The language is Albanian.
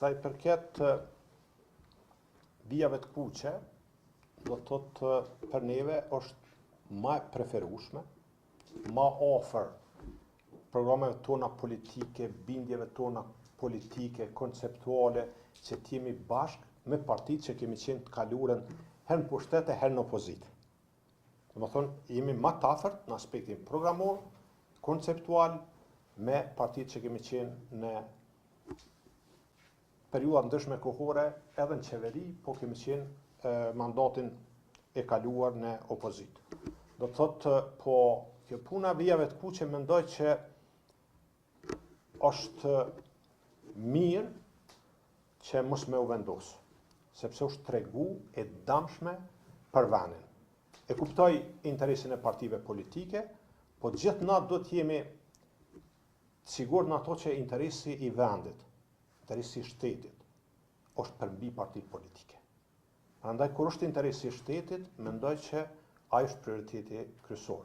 Sa i përket vijave të kuqe, do të thotë për neve është ma e preferueshme, ma afër programeve tona politike, bindjeve tona politike, konceptuale, që të jemi bashkë me partitë që kemi qenë të kaluarën herë në pushtet e herë në opozitë. Domethënë, jemi ma të afërt në aspektin programor, konceptual, me partitë që kemi qenë në periudha ndryshme kohore edhe në qeveri, po kemi qenë mandatin e kaluar në opozitë. Do të thotë, po kjo puna e vijave të kuqe mendoj që është mirë që mos me u vendos, sepse është tregu e damshme për venin. E kuptoj interesin e partive politike, po gjithë na do të jemi të sigurt në ato që interesi i vendit, interesi i shtetit, është përmbi partitë politike. Prandaj kur është interesi i shtetit, mendoj që ai është prioriteti kryesor.